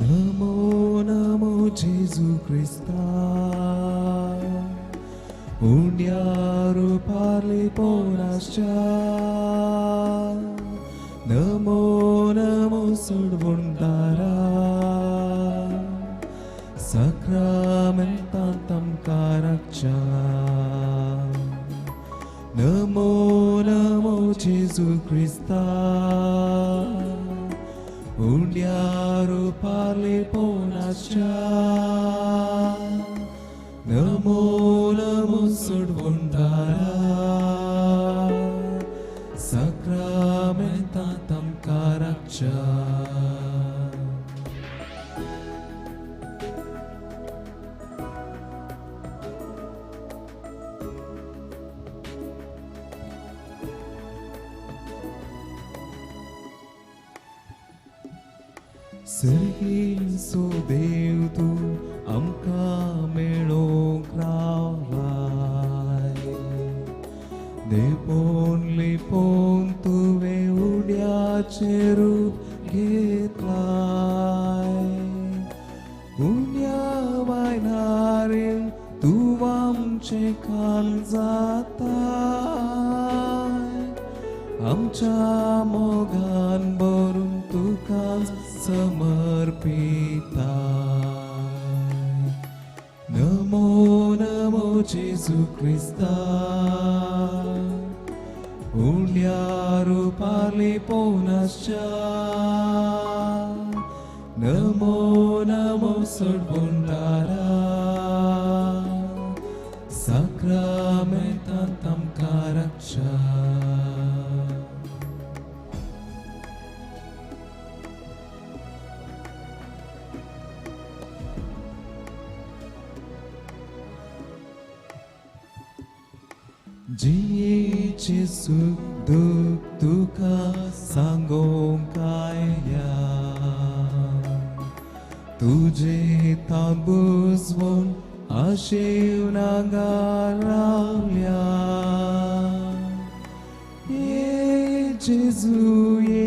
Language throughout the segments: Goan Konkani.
नमो नमो जेजू क्रिस्ता उंड्या रुपार लिपोवन आसच्या नमो नमो सोडवणदारा साक्रामेंतांत आमकां राखच्या नमो नमो जेजू क्रिस्ता उंड्या रुपार लिपोवन आसच्या नमो नमो सोडवणदारा साक्रामेंतांत आमकां राखच्या. सर्गीचो देव तूं आमकां मेळोवंक रावलाय देपोवन लिपोवन तुवें उड्याचें रूप घेतलाय उण्या वायनारीन तूं आमचें खान जाताय आमच्या मोगान भरून तुका समर्पिताय. नमो नमो जेजू क्रिस्ता उंड्या रुपार लिपोवन आसच्या नमो नमो सोडवणदारा साक्रामेंतांत आमकां राखच्या. जियेचें सूख दूख तुका सांगोंक आयल्या तुजें ताबुजवून आशेवन हांगा रावल्या ये जेजू ये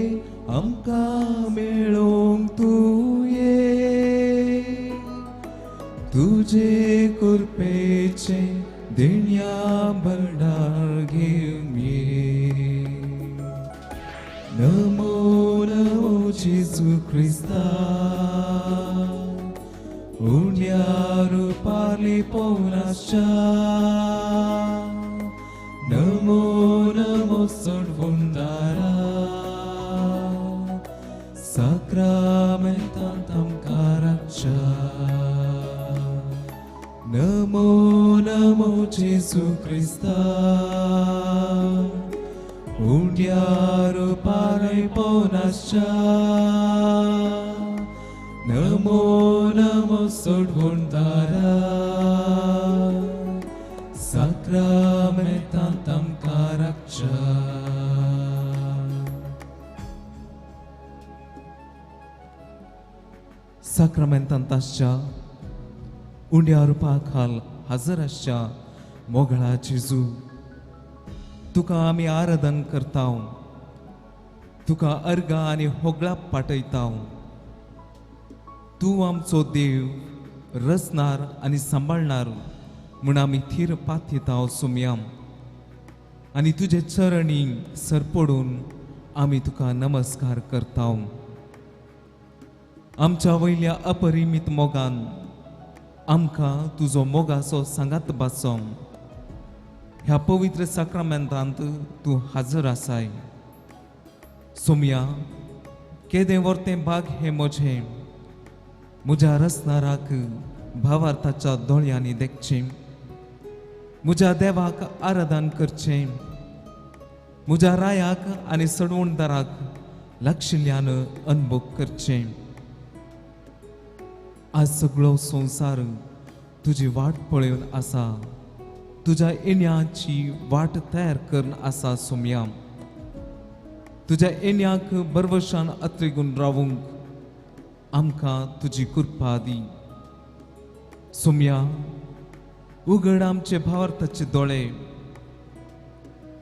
आमकां मेळोवंक तूं ये तुजे कृपेचें देण्या भंडार घेवन ये. नमो नमो जेजू क्रिस्ता उंड्या रुपार लिपोवन आसच्या नमो नमो सोडवणदारा साक्रामेंतांत आमकां राखच्या. नमो नमो जेजू क्रिस्ता उंड्या रुपार लिपोवन आसच्या नमो नमो सोडवणदारा साक्रामेंतांत आमकां राखच्या. साक्रामेंतांत आसच्या उंड्या रुपा खाल हजर आसच्या मोगळा जेजू तुका आमी आराधन करता, तुका अर्गां आनी होगळां पाठयता. तूं आमचो देव रचणार आनी सांबाळणार म्हूण आमी थीर पातयेता सोमया आनी तुजे चरणी सरपडून आमी तुका नमस्कार करता. आमच्या वयल्या अपरिमीत मोगान आमकां तुजो मोगाचो सांगात बासो. ह्या पवित्र साक्रामेंतांत तूं हाजर आसाय सोमया. केदें वर्तें भाग हें म्हजें म्हज्या रचणाराक भावार्थाच्या दोळ्यांनी देखचें, म्हज्या देवाक आराधन करचें, म्हज्या रायाक आनी सडवणदाराक लागशिल्ल्यान अनभोग करचें. आज सगळो संवसार तुजी वाट पळोवन आसा, तुज्या येण्याची वाट तयार करून आसा सोमया. तुज्या येण्याक बरवशान अत्रेगून रावूंक आमकां तुजी कृपा दी सोमया. उगड आमचे भावार्थाचे दोळे,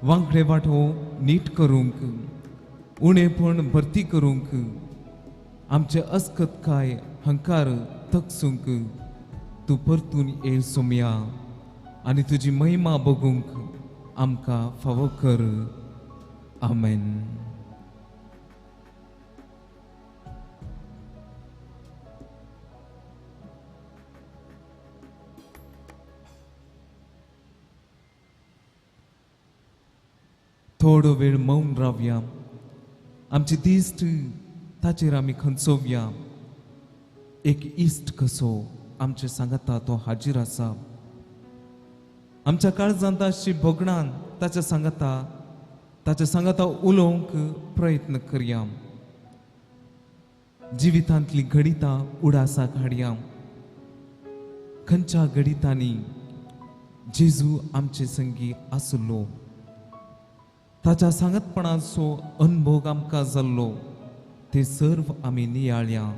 वांकडे वांटो नीट करूंक, उणेपण भरती करूंक, आमचे अस्कतकाय हंकार तकसूंक तूं परतून येय सोमया आनी तुजी महिमा बगूंक आमकां फावो कर. आमेन. थोडो वेळ मौन रावया, आमची दिश्ट ताचेर आमी खंचोवया. एक इश्ट कसो आमचे सांगाता तो हाजीर आसा. आमच्या काळजांत आसची भोगणान ताच्या सांगाता उलोवंक प्रयत्न करया. जिवितांतली घडितां उडासाक हाडया. खंयच्या घडितांनी जेजू आमचे संगी आसलो, ताच्या सांगतपणाचो अनभोग आमकां जाल्लो, ते सर्व आमी नियाळया.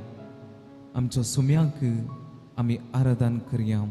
आमच्या सुम्यांक आमी आराधन करया.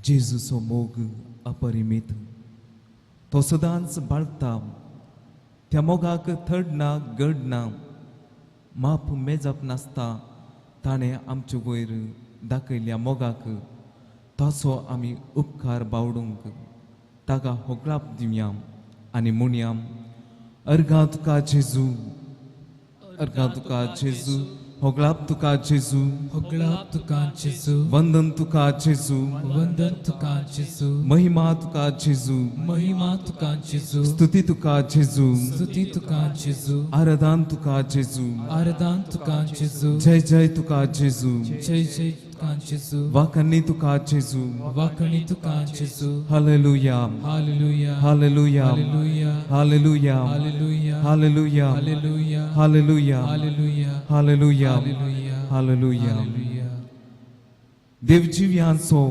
जेजूचो मोग अपरिमीत, तो सदांच बाळता. त्या मोगाक थड ना गड ना, माप मेजप नासता. ताणें आमचे वयर दाखयल्ल्या मोगाक ताचो आमी उपकार बावडूंक ताका होगळाप दिवया आनी म्हणया, अर्गां तुका जेजू, अर्गां तुका जेजू, होगळाप तुका जेजू, होगळाप तुका जेजू, वंदन तुका जेजू, वंदन तुका जेजू, महिमा तुका जेजू, महिमा तुका जेजू, स्तुती तुका जेजू, स्तुती तुका जेजू, आराधन तुका जेजू, आराधन तुका जेजू, जय जय तुका जेजू, जय जय तुका जेजू, वाकणी तुका जेजू, वाकणी तुका जेजू. Hallelujah, hallelujah, hallelujah, hallelujah, hallelujah, hallelujah, hallelujah, hallelujah, hallelujah, hallelujah, hallelujah, hallelujah, hallelujah. देव जिव्यांचो,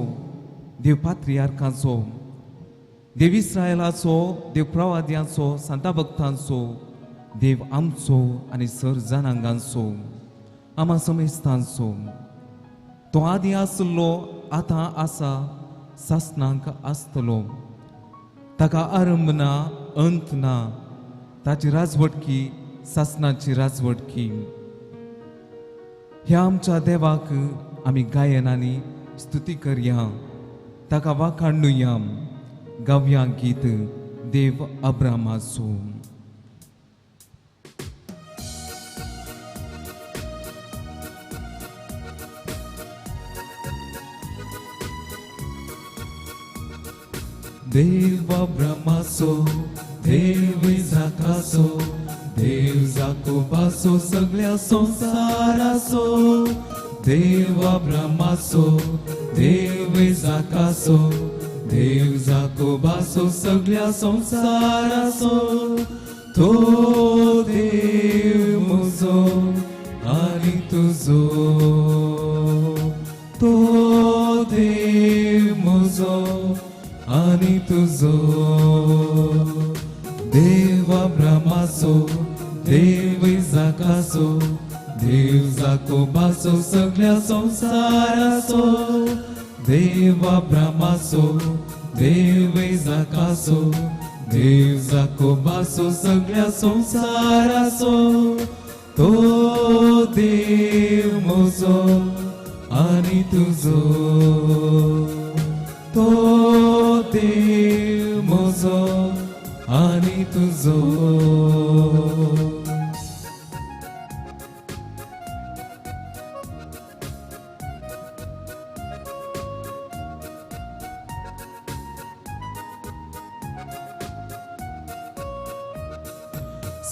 देव पात्रियार्कांचो, देव इस्रायलाचो, देव प्रवाद्यांचो, सांता भक्तांचो, देव आमचो आनी सर जनांगांचो, आमा समेस्तांचो, तो आदी आसलो, आतां आसा, सासणांक आसतलो. ताका आरंभ ना, अंत ना. ताची राजवटकी सासणाची राजवटकी. ह्या आमच्या देवाक आमी गायनांनी स्तुती करया, ताका वाखाणुया. गावया गीत देव अब्रामाचो. देव अब्रामाचो, देव इसाकाचो, देव जाकोबाचो सगळ्या संवसाराचो, देव अब्रामाचो, देव इजाकाचो, देव जाकोबाचो सगळ्या संवसाराचो, तो देव म्हजो आनी तुजो, तो देव म्हजो आनी तुजो। देव अब्रामाचो, देव इजाकाचो, देव जाकोबाचो सगळ्या संवसाराचो, देव अब्रामाचो, देव इजाकाचो, देव जाकोबाचो सगळ्या संवसाराचो, तो देव म्हजो आनी तुजो, तो देव म्हजो आनी तुजो।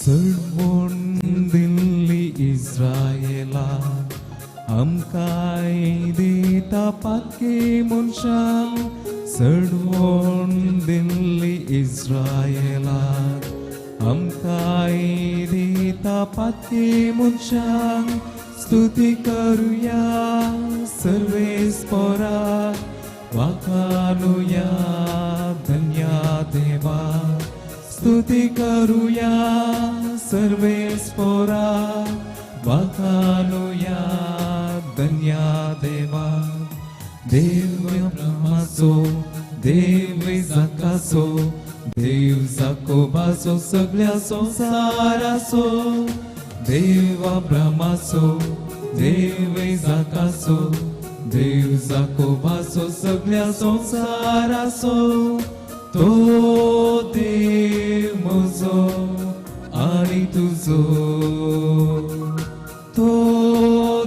चडवण दिल्ली इस्रायला आमकांय दिता पातकी मनशांक, चडवण दिल्ली इस्रायला आमकांय दिता पातकी मनशांक, स्तुती करुया सर्वेस्पोरा, वाखाणुया धन्या देवा, स्तुती करुया सर्वेस्पोरा, वाखाणुया धन्या देवा। देव अब्रामाचो, देव इजाकाचो, देव जाकोबाचो सगळ्या संवसाराचो, देव अब्रामाचो, देव इजाकाचो, देव जाकोबाचो सगळ्या संवसाराचो, तो देव म्हजो आनी तुजो, तो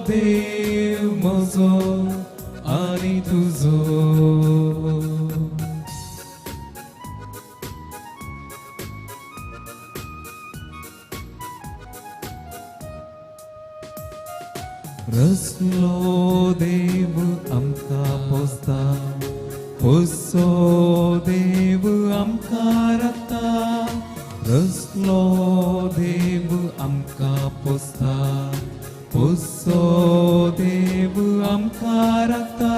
देव म्हजो आनी तुजो। रसलो देव आमकां पोसता, पोसो देव आमकां राखता, रसलो देव आमकां पोसता, पोसो देव आमकां राखता,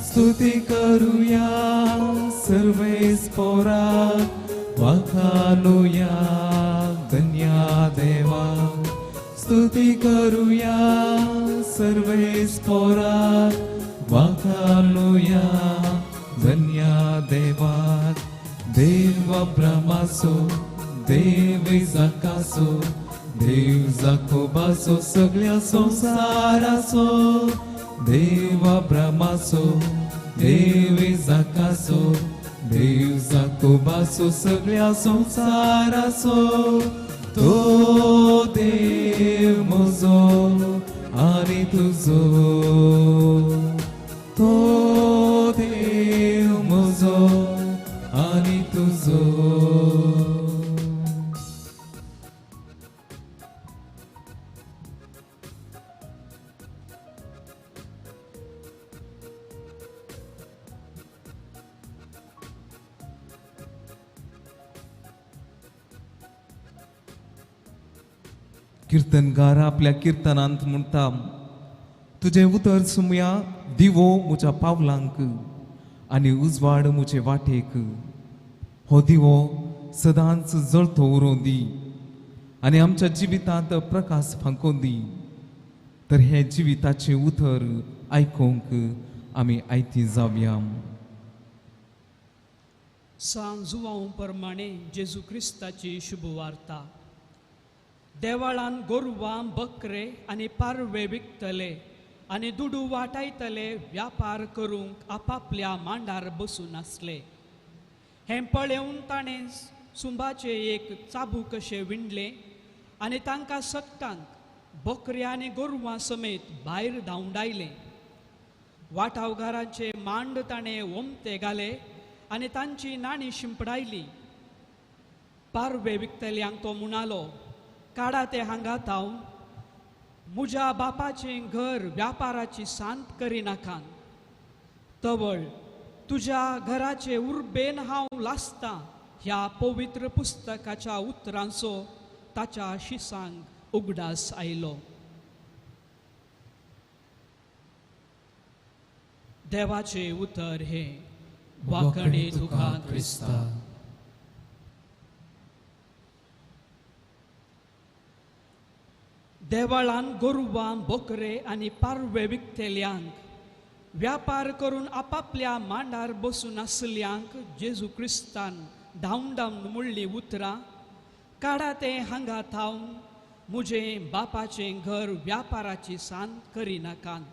स्तुती करुया सर्वेस्पोरा, वाखाणुया धन्या देवा, स्तुती करुया सर्वेस्पोरा, वाखाणुया धन्या देवा। देव अब्रामाचो, देव इजाकाचो, देव जाकोबाचो सगळ्या संवसाराचो, देव अब्रामाचो, देव इजाकाचो, देव जाकोबाचो सगळ्या संवसाराचो, तो देव म्हजो आनी तुजो, तो देव म्हजो आनी तुजो। कीर्तनकार आपल्या कीर्तनांत म्हणटा, तुजें उतर सुमया दिवो म्हज्या पावलांक आनी उजवाड म्हजे वाटेक, हो दिवो सदांच जळतो उरों दी आनी आमच्या जिवितांत प्रकाश फांकोवन दी। तर हें जिविताचें उतर आयकूंक आमी आयती जावया। सांग जुवांव प्रमाणे जेजू क्रिस्ताची शुभवार्ता। देवाळान गोरवां, बकरे आनी पारवे विकतले आनी दुडू वाटायतले व्यापार करूंक आपापल्या मांडार बसून आसले। हें पळेवन ताणें सुंबाचें एक चाबू कशें विणलें आनी तांकां सगटांक बकऱ्या आनी गोरवां समेत भायर धांवडायलें। वाटावगारांचे मांड ताणें ओमते घाले आनी तांची नाणी शिंपडायली। पारवे विकतल्यांक तो म्हणालो, काडा तें हांगा थावन, म्हज्या बापाचें घर व्यापाराची सांत करिनाकान. तवळ तुज्या घराचे उर्बेन हांव लासतां ह्या पवित्र पुस्तकाच्या उतरांचो ताच्या शिसांक उगडास आयलो. देवाचें उतर हें. वांकणी तुका क्रिस्ता. देवाळान गोरवां, बोकरे आनी पारवे विकतेल्यांक, व्यापार करून आपापल्या मांडार बसून आसल्यांक जेजू क्रिस्तान धांवन धांवन मुळ्ळीं उतरां, काडा तें हांगा थावन, म्हजें बापाचें घर व्यापाराची सांत करिनाकान.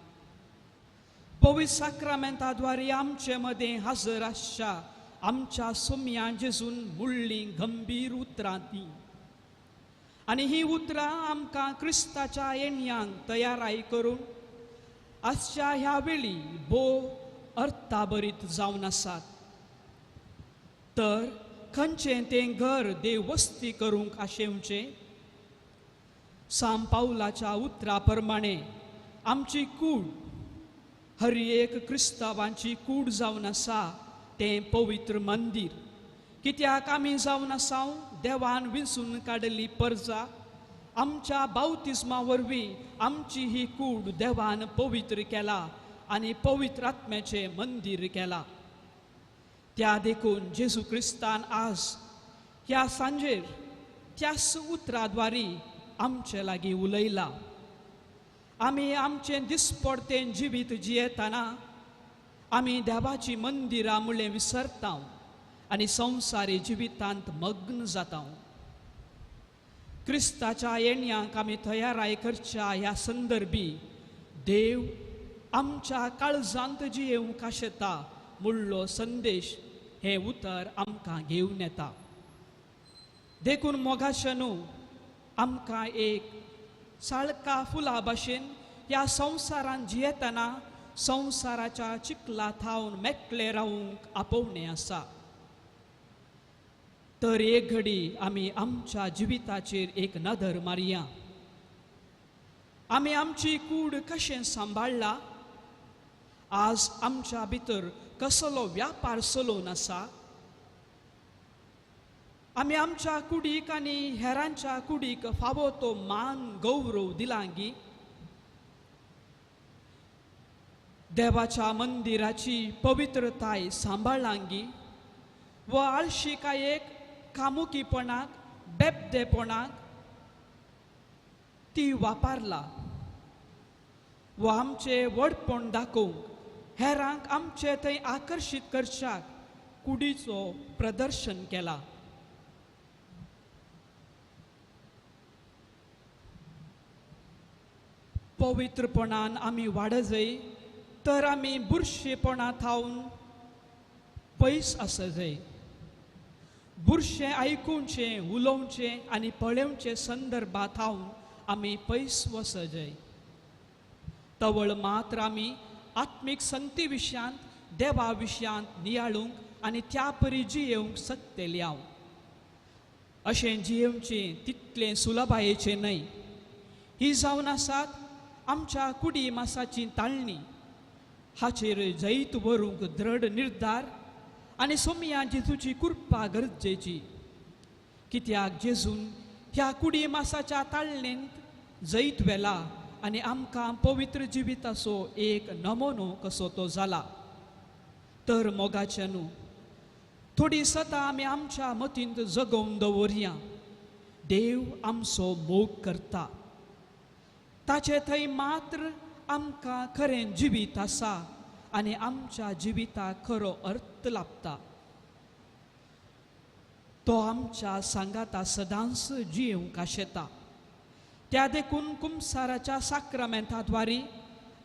पवित्र साक्रामेंताद्वारे आमचे मदें हजर आसच्या आमच्या सोम्या जेजून मुळ्ळीं गंभीर उतरां तीं. आनी हीं उतरां आमकां क्रिस्ताच्या येण्यांक तयाराय करून आजच्या ह्या वेळी भोव अर्थाभरीत जावन आसात. तर खंयचें तें घर देवस्ती करूंक आशेवचें? सांत पावलाच्या उतरा प्रमाणे आमची कूड हर एक क्रिस्तांवांची कूड जावन आसा तें पवित्र मंदीर. कित्याक आमी जावन आसा देवान विंचून काडली परजा. आमच्या बावतिज्मा वरवीं आमची ही कूड देवान पवित्र केला आनी पवित्र आत्म्याचें मंदीर केला. त्या देखून जेजू क्रिस्तान आज ह्या सांजेर त्याच उतराद्वारी आमचे लागीं उलयला. आमी आमचें दिसपडतें जिवीत जियेतना आमी देवाची मंदिरां म्हणलें विसरता आनी संवसारी जिवितांत मग्न जाता. क्रिस्ताच्या येण्यांक आमी तयाराय करच्या ह्या संदर्भी देव आमच्या काळजांत जियेवंक आशेता मुळ्ळो संदेश हें उतर आमकां घेवन येता. देखून मोगाशेनू आमकां एक साळका फुलां भाशेन ह्या संवसारांत जियेतना संवसाराच्या चिखला थावन मेकळे रावूंक आपोवणें आसा. तर एक घडी आमी आमच्या जिविताचेर एक नदर मारया. आमी आमची कूड कशें सांबाळ्ळा? आज आमच्या भितर कसलो व्यापार चलोवन आसा? आमी आमच्या कुडीक आनी हेरांच्या कुडीक फावो तो मान गौरव दिलांगी? देवाच्या मंदिराची पवित्रताय सांबाळ्ळांगी? व आळशिकायेक, कामुकीपणाक, बेबदेपणाक ती वापरला? व आमचें व्हडपण दाखोवंक हेरांक आमचे थंय आकर्शीत करच्याक कुडीचो प्रदर्शन केला? पवित्रपणान आमी वाडजय तर आमी बुरशेपणा थावन पयस आसजय. बुरशें आयकुचें, उलोवचें आनी पळोवचें संदर्भा थावन आमी पयस वसजय. तवळ मात्र आमी आत्मीक संगती विशयांत, देवा विशयांत नियाळूंक आनी त्या परी जियेवंक शकतली हांव. अशें जियेवचें तितलें सुलभायेचें न्हय. ही जावन आसात आमच्या कुडी मासाची ताळणी. हाचेर जैत व्हरूंक दृढ निर्धार आनी सोम्या जेजूची कृपा गरजेची. कित्याक जेजून ह्या कुडी मासाच्या ताळणेंत जैत व्हेला आनी आमकां पवित्र जिविताचो एक नमुनो कसो तो जाला. तर मोगाचे न्हू थोडी सतां आमी आमच्या मतींत जगोवन दवरया. देव आमचो मोग करता, ताचे थंय मात्र आमकां खरें जिवीत आसा आनी आमच्या जिविताक खरो अर्थ लाभता. तो आमच्या सांगाता सदांच जियेवंक आशेता. त्या देखून कुमसाराच्या साक्रामेंताद्वारी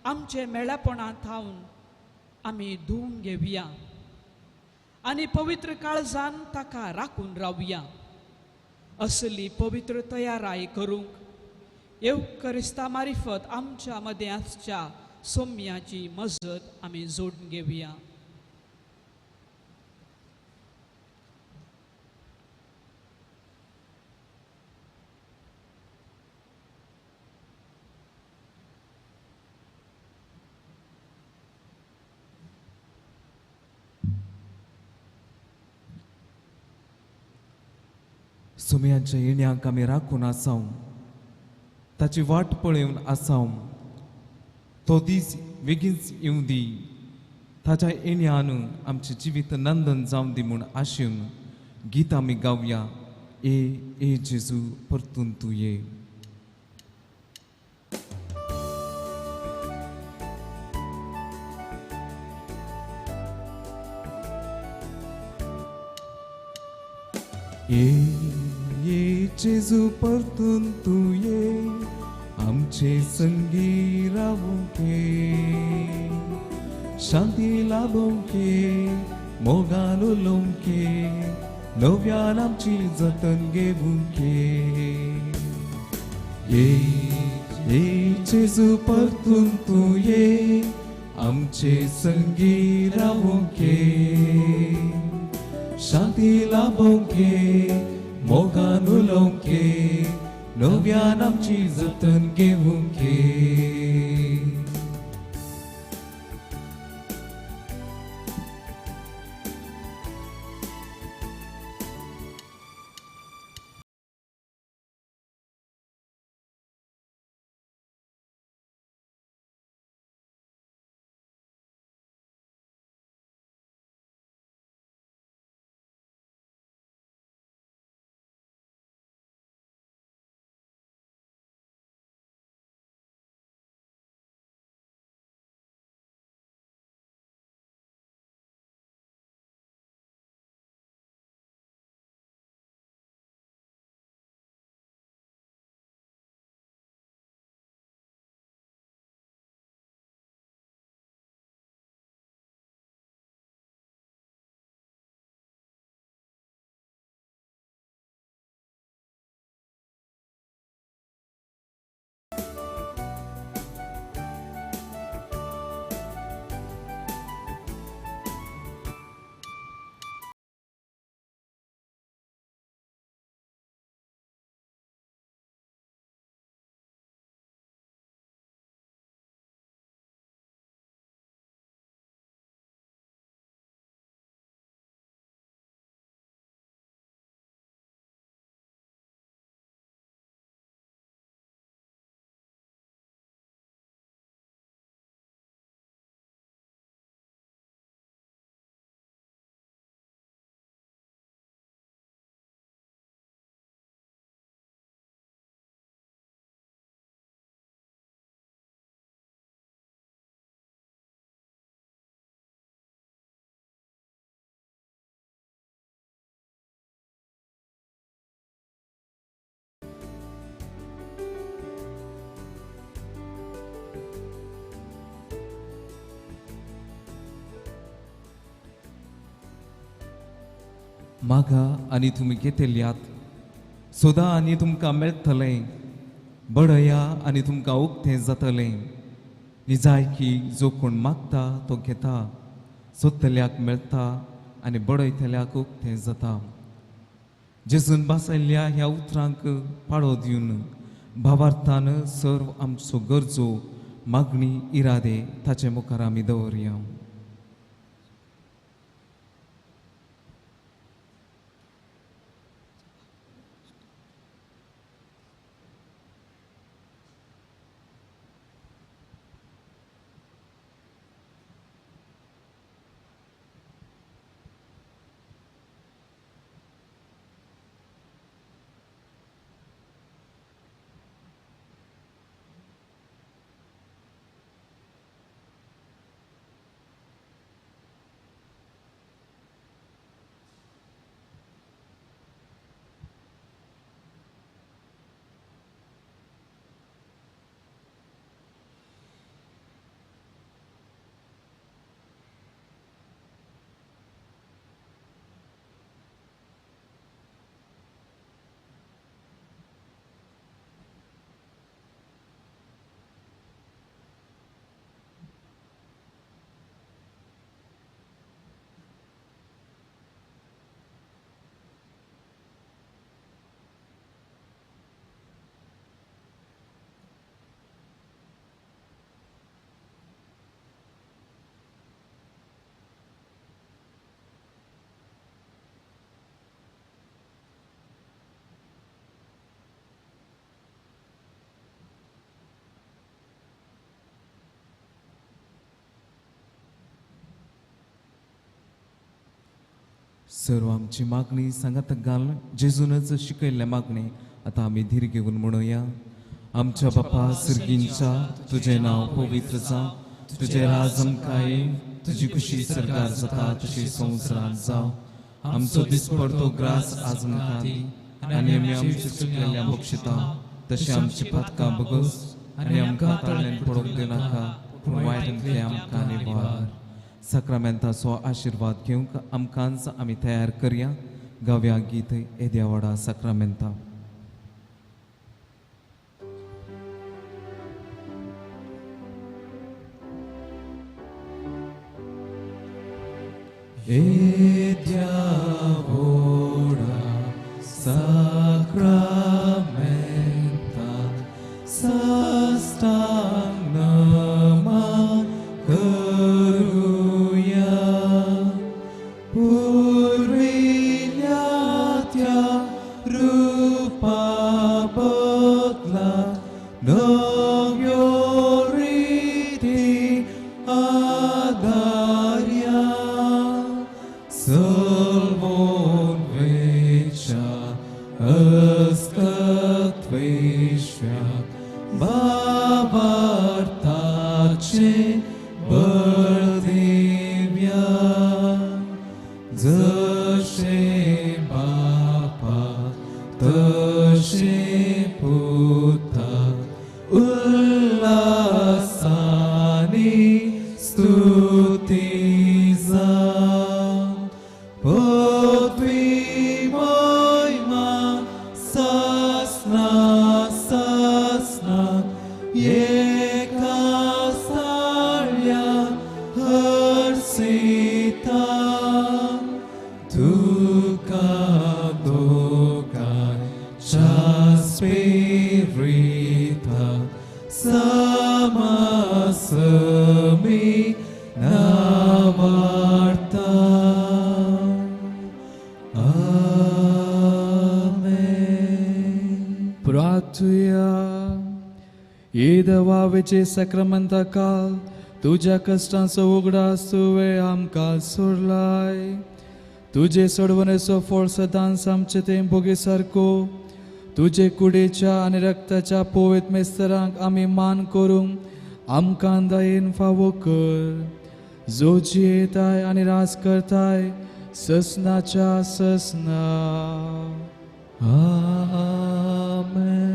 आमचे मेळेपणा थावन आमी धुवन घेवया आनी पवित्र काळजान ताका राखून रावया. असली पवित्र तयाराय करूंक येवकरिस्ता मारिफत आमच्या मदें आसच्या सोम्याची मजत आमी जोडून घेवया. सुमयांच्या येण्यांक आमी राखून आसाव, ताची वाट पळोवन आसाव. तो दीस बेगीनच येवं दी, ताच्या येण्यान आमचें जिवीत नंदन जावं दी म्हूण आशेवन गीत आमी गावया. ए ए जेजू परतून तूं ये. ये ये जेजू परतून तूं ये, आमचे संगी रावूंक ये, शांती लाभोवंक ये, मोगान उलोवंक ये, नव्यान आमची जतन घेवंक ये. ये ये जेजू परतून तूं ये, आमचे संगी रावूंक ये, शांती लाभोवंक ये, मोगान उलोवंक ये, नव्यान आमची जतन घेवंक ये. मागा आनी तुमी घेतल्यात, सोदा आनी तुमकां मेळटलें, बडया आनी तुमकां उक्तें जातलें. निजायकी जो कोण मागता तो घेता, सोदतल्याक मेळटा आनी बडयतल्याक उक्तें जाता. जेजून भासयल्ल्या ह्या उतरांक पाळो दिवन भावार्थान सर्व आमचो गरजो मागणी इरादे ताचे मुखार आमी दवरया. सर्व आमची मागणी सांगात घाल जेजूनच शिकयल्ल्या मागणी आतां आमी धीर घेवन म्हणुया. आमच्या बापा सर्गींच्या, तुजें नांव पवित्र जावं, तुजें राज आमकां येवं, तुजी खुशी सरकार जाता तशी संवसारांत जावं. आमचो दिसपडतो ग्रास आज आमकां दी आनी आमी आमच्या चुकलेल्या बक्षिता तशें आमची पातकां बगस आनी आमकां ताळ्यान पडोवंक दिनाका, पूण वायटांतलें आमकां निवार. साक्रामेंताचो आशिर्वाद घेवंक आमकांच आमी तयार करया. गावया गीत येद्या व्हडा साक्रामेंता. येद्या व्हडा साक्रामेंता साष्टांग नमन करूया. पुर्विल्ल्या त्या रुपा बदला नव्यो रिती आदार्या. सलवोन वेच्या अस्कत वेश्याक बाबार्थाचे बळ दिव्या. जशें बापा तशें पुताक उल्हासानी स्तुती जावं. पदवी महिमा सासना सासना एका साळ्या हर्षिता. तुका दोगांच्या स्पिरिता समासमी नावार्ता. आमेन. प्रार्थुया. येदवावेचे साक्रामेंता काल तुज्या कश्टांचो उगडास तुवें आमकां सोडलाय. तुजे सोडवणेचो फळ सदांच आमचे ते भोगे सारको तुजे कुडीच्या आनी रक्ताच्या पवित्र मेस्तरांक आमी मान करूंक आमकां दयेन फावो कर. जो जियेताय आनी राज करताय ससनाच्या ससना. आमेन.